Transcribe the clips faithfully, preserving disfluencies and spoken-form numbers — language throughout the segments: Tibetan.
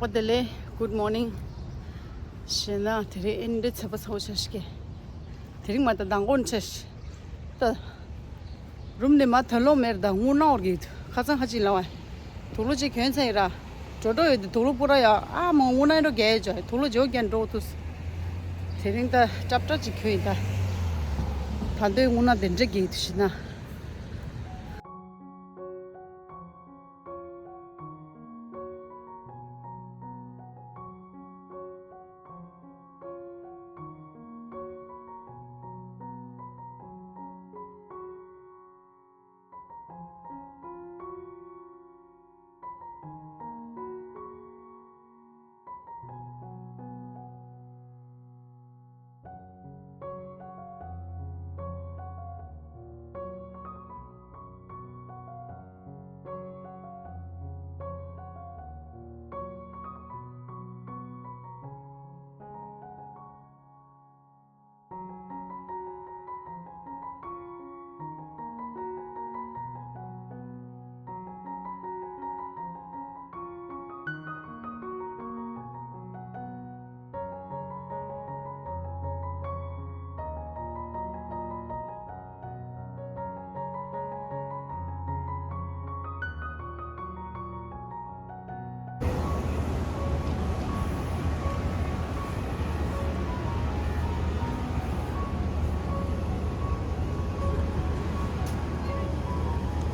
པ་དེ་ལས་good morning ཞེ་ན། དེ་རིང་ཨེ་འདྲ་ཚ་པ་ཚ་པོ་ཆགས་ཤིག་དེ་རིང་མ་ད་མདང་དགོང་ཆགས་ཤིག་ད་རུམ་ནས་མ་ཐོན་ལོང་མེར་ད་རྔུལ་ནག་འོར་གྱི་ཁ་སང་ཁ་ཅིག་ལ་བ། དུག་ལོག་ཅིག་གྱོན་ཚར་ཡིན་ར། འགྲོ་འགྲོ་ཡོད་དུ་དུག་ལོག་སྤུ་ར་ཡ། ཨ་མ་རྔུལ་ནག་འགྲོ་རྒྱལ་ཡོད་ཅོ། དུག་ལོག་ཇོ་རྒྱན་འགྲོ་ཐུས། དེ་རིང་ད་ཀྲབ་ཀྲབ་ཅིག་གྱོན་ཡིན་ད། ད་འདོད་རྔུལ་ནག་དེ་འདྲ་རྒྱལ་ཡོད་དུ་ཤི་ན།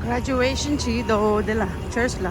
Graduation བྱེད་ཀྱི་འདུག་དེ་ལ་church ལ།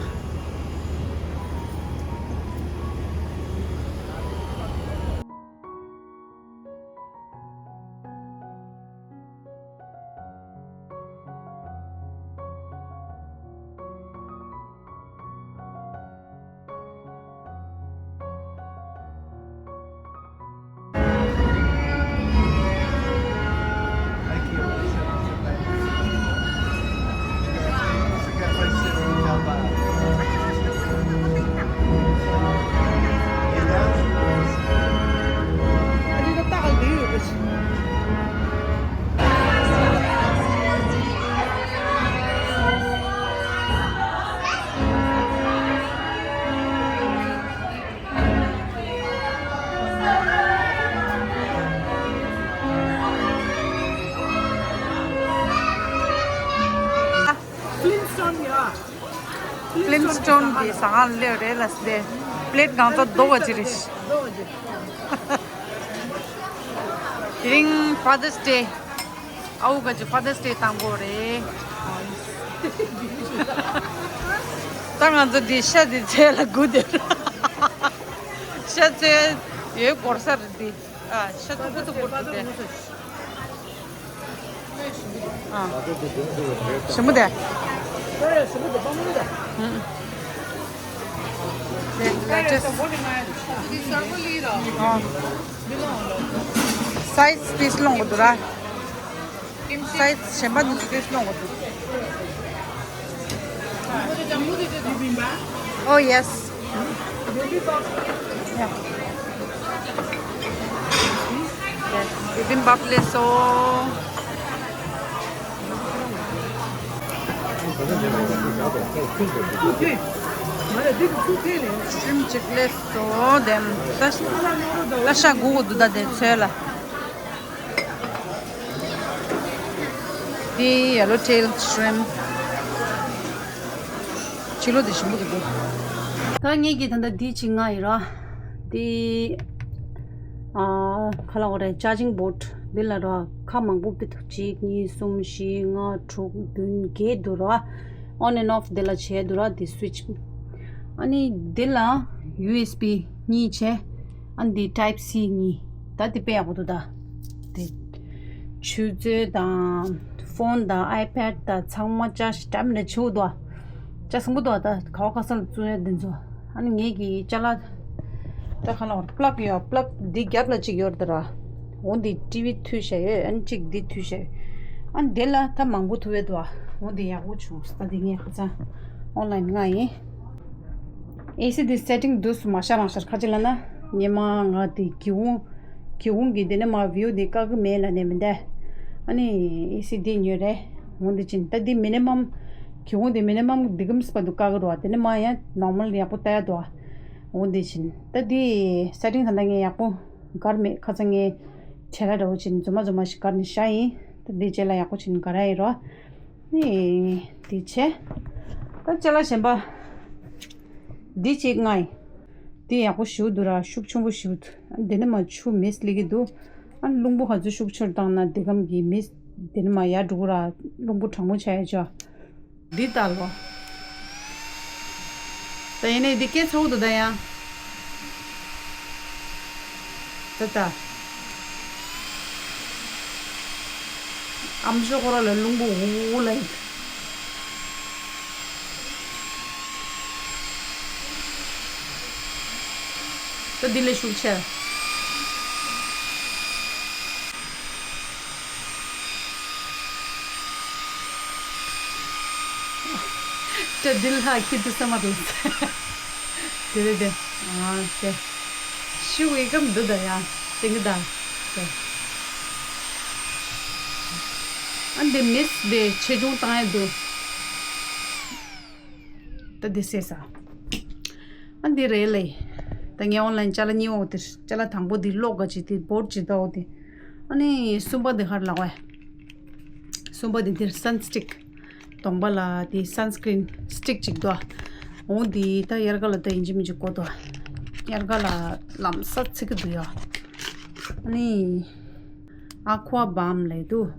Flintstone གི་ཟ་ཁང་སླེབས་རེད་ལ་སྟེ། པླེཊ་གང་ཚ་རྡོ་བ་ཅི་རེད། དེ་རིང་Father's Day། ཨའུ་ག་ཅི་Father's Day དང་པོ་རེད། ད་ང་ཚོ་འདི་ཤ་འདི་ཚལ་ལ་སྒུག་བསྡད། ཤ་ཚལ་ཡོད་སྐོར་ས་རེད་འདི། ཨ་ཤ་ཚལ་ཀུ་ཚུ་སྐོར་ཚུ་དེ། ཨ། ཞིམ་པོ་དེ། ཨ། སའིཛ་ཏིས་སློང་གི་འདུག་ར། སའིཛ་གཞན་པ་ནི་ཏིས་སློང་གི་འདུག Oh, yes. Yeah. Yes, bibimbap སླེབས་སོང་། ཤྲིམ་ཅིག་སླེབས་སོང་། དེ་ད་ད་ཤ་སྒུག་གི་འདུག་ད་དེ་ཚོད་ལ། འདི་yellow tail shrimp། ཕྱི་ལོགས་དེ་ཞིམ་པོ་འདུག་ད་ངེད་ཀྱིས་ད་ལྟ་འདི་ཅིག་མངགས་ཡིན་ར། འདི་ཨ་ག་ལབ་དགོས་རེད། charging board འདི་ལ་ར་ཁ་མང་པོ་ཕུད་འདུག་གཅིག་གཉིས་གསུམ་བཞི་ལྔ་དྲུག་བདུན་བརྒྱད་འདུག་ར། on and off འདི་ལ་བྱས་འདུག་ར། འདི་switch། ཨ་ནི་འདི་ལ་ཡུ་ཨེས་བི་གཉིས་བྱས། ཨ་ནི་འདི་type C གཉིས། ད་འདི་དཔེ་ཡག་པོ་འདུག་ད། དེ་ཆུ་ཚོད་དང་ཕོན་དང་ཨའི་པེཌ་དང་ཚང་མ་ཅ་ཞིག་འདྲ་མི་འདྲ་བྱེད་འདུག་ཅ་ཞིམ་པོ་འདུག་ད་ག་བ་ག་ས་ལ་བཙོང་ཡ་འདི་ཚོ། ཨ་ནི་ངེད་ཀྱི་ཅ་ལག་ད་ག་ལ་བར་པླག་ཡོད། པླག་འདི་རྒྱབ་ལ་གཅིག་ཡོད་རེད་ད་ར། འོ་འདི་ཊི་བི་མཐུད་བཞག་ཡོད། ཨ་ནི་གཅིག་འདི་མཐུད་བཞག་ཡོད། ཨ་ནི་དེ་ལ་ད་མང་པོ་ཐུབ་ཡོད་འདུག་འོ་འདི་ཡག་པོ་བྱུང་། ད་འདི་ངས་ཁ་སང་ཨོན་ལན་མངགས་ཡིན། ཨེ་སི་འདི་སེ་ཊིང་འདུག་སེ་མ་ཤར་མ་ཤར་ཁ་ཅིག་ལབ་ན། སྔོན་མ་ང་དེ་སྒེའུ་ཁུང་སྒེའུ་ཁུང་གི་དེ་ནས་མར་བིའུ་དེ་བཀག་གི་མེད་ལབ་ནས་མི་འདའ། ཨ་ནི་ཨེ་སི་འདི་ཉོས་རེད། འོ་འདི་ཕྱིན་ད་འདི་མི་ནི་མམ་སྒེའུ་ཁུང་དེ་མི་ནི་མམ་འདི་གམ་སི་པ་འདུག་བཀག་གི་རོ། དེ་ནས་མར་ཡང་ནོར་མལ་ཡག་པོ་ལྟ་ཡ་འདུག་འོ་འདི་བྱིན། ད་འདི་སེ་ཊིང་ད་ལྟ་ངས་ཡག་པོ་སྒར་མེད། ཁ་སང་ངས་བྲེལ་ལ་འདྲ་བོ་བྱིན་རྫུན་མ་རྫུན་མ་ཞིག་སྒར་ནས་བཞག་ཡིན། ད་འདི་རྗེས་ལ་ཡག་པོ་བྱིན་སྒར་ཡ་ཡིན་རོ། ནི་འདི་བྱས། ད་ཅ་ལག་གཞན་པ་འདི་གཅིག་ང་ཡིན། འདི་ཡག་པོ་ཞིག་འདུག་ར། ཤུགས་ཆེན་པོ་ཞིག་འདུག། ཨ་འདི་ནས་མ་ཆུ་མེ་སླེབས་ཀྱི་འདུག། ཨ་རླུང་བུ་ག་ཚོད་ཤུགས་ཆེར་བཏང་ན་འདི་གམ་གྱི་མེ་འདི་ནས་མ་ཡར་འགྲོ་གི་ར། རླུང་བུ་གྲང་མོ་ཆགས་ཡ་ཅོ། འདི་ལྟ་ལོ། ད་ཡིན་ནའི་འདི་སྐད་ཚ་བོ་འདུག་ད་ཡང་། ད་ད། ཨམ་ཅོག་ཁོ་ར་ལ་རླུང་བུ་འུ་ལ་ཡིན། ད་འདི་ལས་ཤུགས་ཆེ། ད་འདི་ལྷག་ཁྱི་འདུག་ས་མ་རེད། དེ་རེད་དེ། ཨ་དེ། ཤི་བའི་སྐབས་འདི་ད་ཡང་དེང་གི་ད། དེ། ཨ་འདི་མིས་དེ་ཆེ་ཆུང་བཏང་ཡ་འདུག། ད་འདི་སེ་ས། ཨ་འདི་རེད་ལེ། ད་ངས་ཨོན་ལན་ཅ་ལག་གཉིས་འོག་དེ། ཅ་ལག་དང་པོ་འདི་གློག་ག་ཅིག་དེ་བོར་ཅིག་ད་འོག་དེ། ཨ་ནི་གསུམ་པ་འདི་ཧར་ལག་བས། གསུམ་པ་འདི་འདིར་སན་སི་ཊིག། གདོང་པ་ལ་དེ་སན་སི་ཀི་རིན་སི་ཊིག་ཅིག་འདུག། འོ་འདི་ད་དབྱར་ཁ་ལ་ད་ཡིན་གཅིག་མིན་གཅིག་དགོས་འདུག། དབྱར་ཁ་ལ་ལམ་སང་ཚིག་གི་འདུག་ཡ། ཨ་ནི། ཨ་ཁུ་བ་བམ་ལས་འདུག།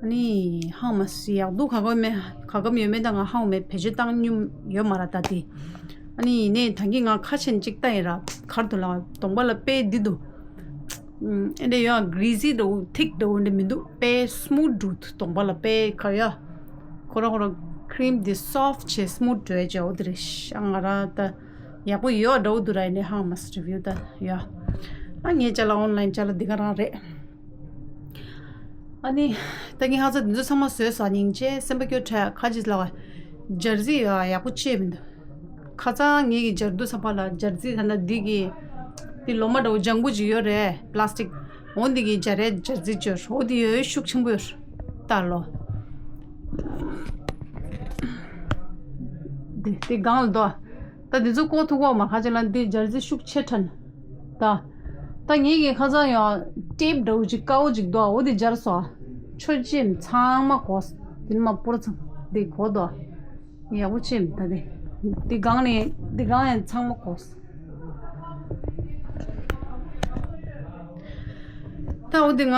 ཨ་ནི་ཧང་མ་སི་ཡག་འདུག། ག་གམ་མེད། ག་གམ་ཡོད་མེད་ད་ང་ཧང་མེད། བེད་སྤྱོད་བཏང་མྱོང་ཡོད་མ་ར་ད་དེ། ཨ་ནི་ཡིན་ནའི་ད་གིན་ང་ཁ་ཆེན་གཅིག་ལྟ་ཡིན་ར། གར་དུ་ལ་གདོང་པ་ལ་དཔེ་འདི་འདུག། ཨ་འདྲ་ཡོད་གི་རི་སི་འདྲ་བོ་ཐིག་འདྲ་བོ་འདྲ་མི་འདུག། དཔེ་སི་མུ་ཐི་འདུག། གདོང་པ་ལ་དཔེ་ག་ཡ། ཁོ་ར་ཁོ་ར་ཁི་རིམ་འདི་སོཕ་ཊི་བྱས་སི་མུ་ཐི་འགྲོ་ཡ་ཅིག་འོ་དེ་རེད་ཤག། ང་ར་ད་ཡག་པོ་ཡོད་འདྲ་བོ་འདུག་ར། ཡིན་ནའི་ཧང་མ་སི་རི་བིའུ་ད་ཡ། ཨ་ངའི་ཅ་ལག་ཨོན་ལན་ཅ་ལག་འདི་ག་རང་རེད། ཨ་ནི། ད་ངས་ཧ་ཚ་འདི་ཚོ་ཚང་མ་བཟོས་ས་སྙིང་རྗེ་སེམས་པ་སྐྱོ་དྲགས། ཁ་ཅིག་ལ་སྦྱར་རྩི་ཡ་ཡག་པོ་བྱས་མི་འདུག། ཁ་སང་ངེད་ཀྱི་སྦྱར་དུ་ཚ་བ་ལ་སྦྱར་རྩི་ད་ལྟ་འདི་གི་འདི་ལོ་མ་འདྲ་བོ་ལྗང་གུ་ཅིག་ཡོད་རེད། པ་ལ་སི་ཊིག། འོ་འདི་གི་སྦྱར་རའི་སྦྱར་རྩི་ཅོ་འོ་འདི་ཡོད་ཤུགས་ཆེན་པོ་ཡོད། ལྟ་ལོ། འདི་འདི་སྒང་ལ་འདུག། ད་འདི་ཚོ་བཀོག་ཐུབ་གོ་མ། ཁ་ཅིག་ལ་འདི་སྦྱར་རྩི་ཤུགས་ཆེ་ཕྲན། ད། ད་ངེད་ཀྱི་ཁ་སང་ཡང་ཊེབ་འདྲ་བོ་ཅིག་དཀར་བོ་ཅིག་འདུག། འོ་དེ་སྦྱར་སོང་། ཆོས་ཅན་ཚང་མ་གོ། དེ་ནས་མ་པོར་ཚང་དེ་གོ་འདུག། ཡག་པོ་ཅན་ད་དེ། དེ་སྒང་ནས་དེ་སྒང་ཡང་ཚང་མ་གོ། ད་འོ་དེ་ང་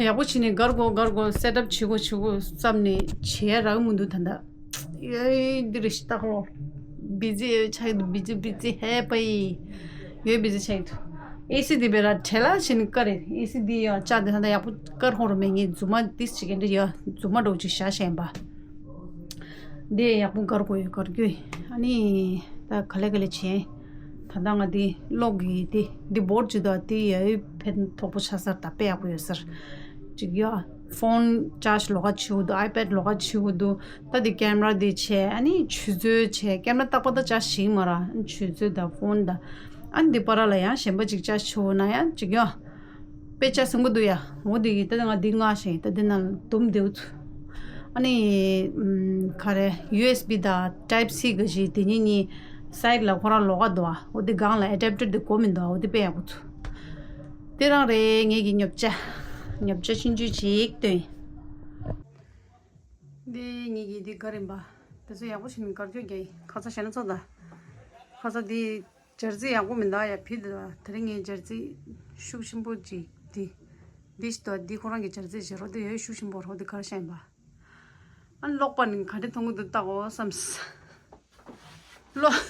ཡག་པོ་བྱས་ནས་སྒར་དགོས་སྒར་དགོས་སེ་ཊབ་བྱེད་དགོས་བྱེད་དགོས་བསམ་ནས་བྱེད་ཡ་རག་མི་འདུག་ད་ལྟ། ཡོའི་འདི་རེད་ཤི་ཏག་ལོ། བི་ཛི་ཆགས་འདུག། བི་ཛི་བི་ཛི་ཧེ་པའི། ཡོའི་བི་ཛི་ཆགས་འདུག། ཨེ་སི་འདི་བེ་ར་བྲེལ་ལ་ཕྱིན་ཀ་རེད། ཨེ་སི་འདི་ཡོ་ཅག་འདི་ཧ་ད་ཡག་པོ་ཀར་ཧོ་རུ་མེད། ངས་རྫུན་མ་ཏིས་ཅིག་འདི་ཡོ་རྫུན་མ་འདྲ་བོ་ཅིག་བཞག་བཞིན་པ། འདི་ཡག་པོ་ཀར་དགོས་ཡོད་ཀར་རྒྱུ། ཨ་ནི་ད་ག་ལེ་ག་ལེ་བྱེད། ད་ལྟ་ང་འདི་གློག་གི་འདི་འདི་བོར་ཅིག་འདུག། འདི་ཡོའི་ཕན་ཐོགས་པོ་ཆགས་ས་ད་དཔེ་ཡག་པོ་ཡོད་སར་ཅིག་ཡོ། ཕོན་ཅར་ཇི་ལོགས་ཀ་བྱེད་དགོས་འདུག། ཨའི་པེཌ་ལོགས་ཀ་བྱེད་དགོས་འདུག། ད་དེ་ཀེམ་ར་དེ་བྱས། ཨ་ནི་ཆུ་ཚོད་བྱས། ཀེམ་ར་རྟག་པར་ད་ཅར་ཇི་ཞིག་མ་ར། ཨ་ནི་ཆུ་ཚོད་དང་ཕོན་དང་། ཨ་ནི་དེ་བར་ལ་ཡང་གཞན་པ་ཅིག་ཅར་ཇི་བྱེད་དགོས་ན་ཡང་ཅིག་ཡོ། དཔེ་ཅར་ཇི་ཟིན་གི་འདུག་ཡ། འོ་དེ་གི་ད་ང་འདི་མངགས་ཤིང་ད་འདི་ནང་དུམ་བདེ་བོ་ཚུ། ཨ་ནི། ཨམ། ག་རེ། ཡུ་ཨེས་བི་དང་ཊའིབ་སི་གི་ཞིག་དེ་གཉིས་གཉིས་སའིཌ་ལ་ཁོ་རང་ལོགས་ཀ་འདུག་ཨ། འོ་དེ་སྒང་ལ་ཨེ་ཌབ་ཊར་དེ་དགོས་མི་འདུག་ཨ། འོ་དེ་དཔེ་ཡག་པོ་ཚུ། དེ་རང་རེད་ངེད་ཀྱི་ཉོ་ཆ། ཉོ་ཆ་ཆུང་ཆུང་ཅིག་སྟོན། འདི་ངེད་ཀྱི་འདི་ག་རེ་ཡིན་པ། དེ་ཚོ་ཡག་པོ་བྱས་ནས་གར་སྐྱོད་རྒྱག་ཡིན། ཁ་ཚ་ཞེ་ན་ཚོ་ད། ཁ་ཚ་འདི་སྦྱར་རྩི་ཡག་པོ་མི་འདུག་ཡ། ཕི་འདི་ད་དེ་རིང་ངས་སྦྱར་རྩི་ཤུགས་ཆེན་པོ་ཅིག་འདི། འདི་ཞིག་འདུག། འདི་ཁོ་རང་གི་སྦྱར་རྩི་བྱེད་རོགས་འདི་ཡོད་ཤུགས་ཆེན་པོ་རོགས་འདི་གར་ཤ་ཡིན་པ། ཨ་གློག་པ་ནི་ག་འདྲ་མཐོང་གི་འདུག་ལྟ་གོ་བསམ། གློག།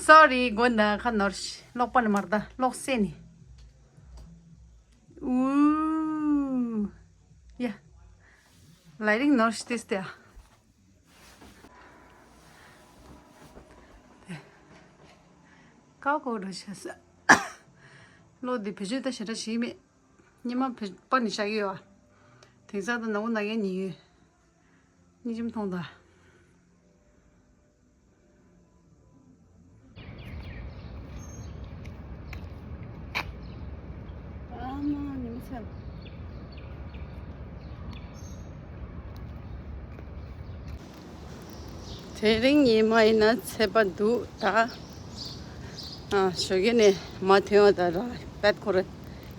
སོ་རི་དགོན་ད་ཁ་ནོར་ཤི། གློག་པ་ནི་མར་ད་གློག་སེ་ནི། ཨུ། ཡ། ལའི་རིང་ནོར་ཤི་ཏིས་ཏེ། ཀའོ་ཀའོ་འགྲོ་ཤ་ས། གློག་འདི་བེད་སྤྱོད་ད་ཞེ་དྲག་ཞིག་མེད། སྙེ་མ་བེད་པ་ནི་བཞག་གི་ཡོད་ཨ། དེང་སང་ད་ནང་འོ་ནང་ཡན་ཉི་ཡོད། སྙིང་རྗེ་མཐོང་ད། ཨ་མ་ཉི་མ་ཚ། དེ་རིང་ཉི་མ་ཡིན་ན་ཚད་པ་འདུག་ད། ཨ་ཞོགས་ཀས་ནས་མ་ཐོན་བ་ད་ར་པད་ཁོ་ར་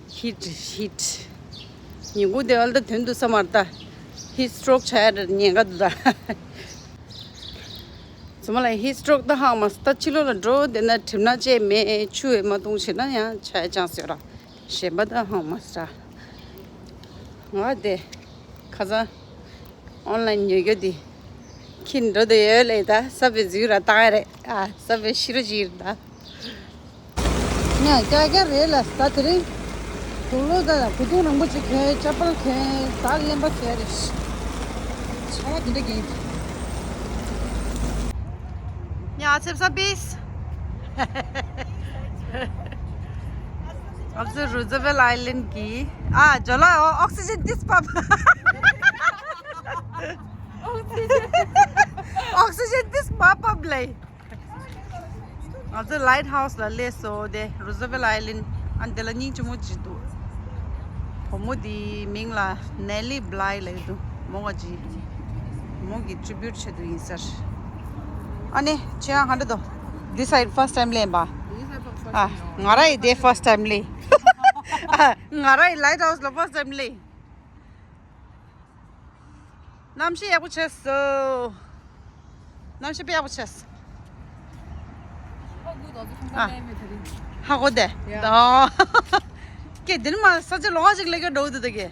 ཧིཊ་ཧིཊ། ཉིན་གུང་དེ་བ་ལ་ད་ཐོན་འདུག་ས་མ་རེད་ད། ཧིཊ་སི་ཊོག་ཆགས་ཡ་ཉེན་ཁ་འདུག་ད། ཚང་མ་ལ་ཧིཊ་སི་ཊོག་ད་ཧང་མ་ད་ཕྱི་ལོགས་ལ་འགྲོ་བསྡད་ན་གྲིབ་ནག་བཅས་མེད། ཆུ་ཡོད་མ་གཏོང་བྱས་ན་ཡང་ཆགས་ཡ་ཅང་ཟེར་ར། གཞན་པ་ད་ཧང་མ་ས། ང་དེ་ཁ་སང་ཨོན་ལན་ཉོ་རྒྱུ་དེ་ཁྱི་འགྲོ་དེ་ཡོད་ལས་ད་ས་བའི་ཟིག་ར་བཏང་ཡ་རེད། ཨ་ས་བའི་ཤི་རུ་ཅིག་རེད་ད། ཉ་ཀྱ་ཀྱ་རེད་ལ་ས་དེ་རིང་དུག་ལོག་ད་གོས་ཐུང་རིང་པོ་ཅིག་གྱོན། ཅ་པལ་གྱོན། ད་གླེན་པ་ཟེར་རེད། ཆ་བ་དེ་འདྲ་གྱོན། ཉ་ཚེབ་ས་པིས། ཨབ་ཚོ་རུ་ཛ་ཝེལ་ཨའི་ལན་གི་ཨ་ཇོ་ལ་ཨོ་ཨོག་སི་ཇན་ཏིས་པབ། ཨོག་སི་ཇན་ཏིས་པབ་པབ་ལེ། ང་ཚོ་ལའིཊ་ཧའུ་སི་ལ་སླེབས་སོང་། དེ་རུ་ཛ་ཝེལ་ཨའི་ལན། ཨ་འདི་ལ་སྙིང་རྗེ་མོ་ཅིག་འདུག་བུ་མོ་དེའི་མིང་ལ་ནེ་ལི་བླའི་ལབ་ཀྱི་འདུག་མོ་ང་ཅི་མོ་གི་ཊི་རི་བིའུཊ་བྱེད་དུ་ཡིན་ཟེར། ཨ་ནི་ཁྱེད་རང་ག་འདྲ་འདུག This side first time ལེན་པ། ཨ་ང་ར་ཡི་དེ་first time ལེན། ཨ་ང་ར་ཡི་ལའིཊ་ཧའུ་སི་ལ་first time ལེན། གནམ་གཤིས་ཡག་པོ་བྱས་སོ། གནམ་གཤིས་དཔེ་ཡག་པོ་བྱས་སོ། ཨ། ཧ་གོ་དེ། ཡ། ཨོ། ཀྱེ་དེ་ནི་མ་ས་ཆ་ལོགས་ཅིག་ལས་ཀ་འགྲོ་འདུག་ད་ཀྱེ།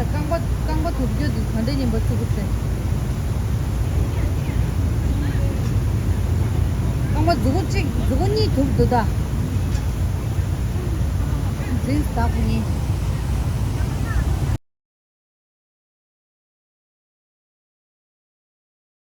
རྐང་པ་རྐང་པ་དུག་རྒྱུ་འདི་ག་འདྲ་ཡིན་པ་ཚུགས་པ་ཚེ། རྐང་པ་མཛུ་གུ་གཅིག་མཛུ་གུ་གཉིས་དུག་འདུག་ད། འཛིན་བདག་གཉིས།